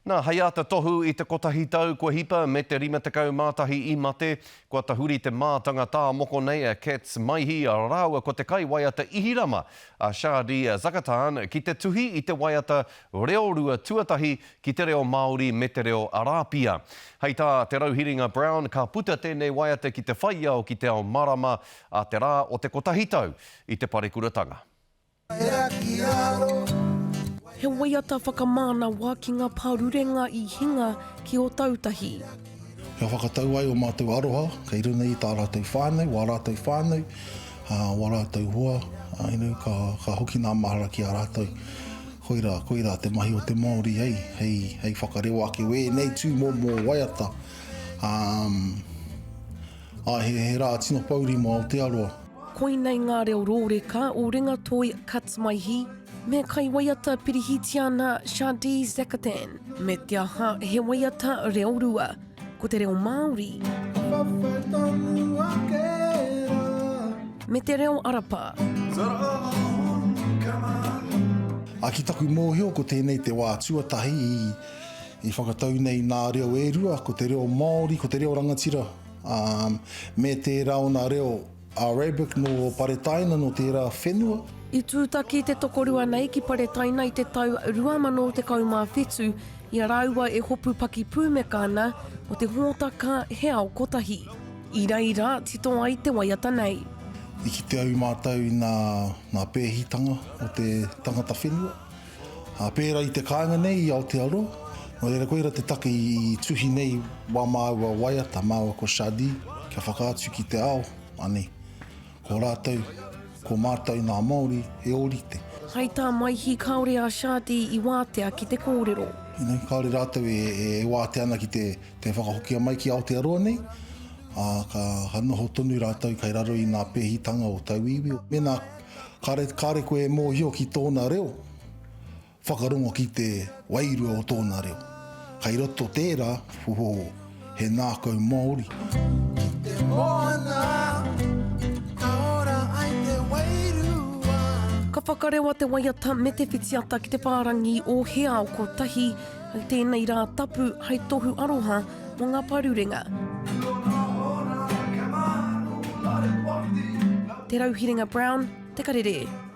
Nā, hei āta tohu i te kotahi tau kua hipa me te 51 i mate, kua tahuri te mātanga tā moko nei a Katz Maihi rāua ko te kaiwaiata Ihirama a Shadi Zakatan ki te tuhi i te waiata reorua tuatahi ki te reo Māori me te reo Arāpia. Hei tā Te Rauhiringa Brown ka puta tēnei waiata ki te whaiao ki te ao marama a te rā o te kotahi tau i te parekuratanga. He waiata whakamānawa ki ngā pārurenga i hinga ki Ōtautahi. Kia whakatau ai o mātou aroha kei runga i tā rātou whānau, wā rātou whānau, wā rātou hoa, you know, ka, ka hoki nā mahara ki a rātou. Koirā, koirā te mahi o te Māori hei, hei, hei whakarewa ake wēnei tūmomo waiata. Um, ā, he, he rā tino pouri mō Aotearoa. Koinei ngā reo rōreka o ringatoi Katmaihi me kaiwaiata Pirihitiana Shadi Zakatan, me te aha he waiata reorua, ko te reo Māori me te reo Arapa. Ā, ki taku mōhio ko tēnei te wā tuatahi i, i whakatau nei nā reo e rua, ko te reo Māori, ko te reo rangatira, ā, me tērā o nā reo Arabic nō Paretaina, nō tērā whenua. I tūtaki te tokorua nei ki Paretaina i te tau 2017 i a rāua e hopu pakipūmeka ana o te hōtaka He Ao Kotahi. I reira tito ai te waiata nei. I kite au mātou i nā, nā pēhitanga o te tangata whenua. Ā, pērā i te kāinga nei i Aotearoa. Nō reira, koirā te take i tuhi nei wā māua waiata, māua ko Shadi, kia whakaatu ki te ao, anei, ko rātou, ko mātou nā Māori, he ōrite. Hai tā Maihi kāore a Shadi i wātea ki te kōrero. You know, kāore rātou e wātea ana ki te, te whakahokia mai ki Aotearoa nei, ā, ka, ka noho tonu rātou kei raro i nā pēhitanga o tauiwi. Mēnā Kāre, kāre koe e mōhio ki tōna reo, whakarongo ki te wairua o tōna reo. Kai roto tērā, hoho, he nākau Māori. Ki te moana, ka ora ai te wairua. Ka whakarewa te waiata me te whitiata ki te whārangi o He Ao Kotahi hei tēnei rā tapu hei tohu aroha mō ngā parurenga. Te Rauhiringa Brown, Te Karere.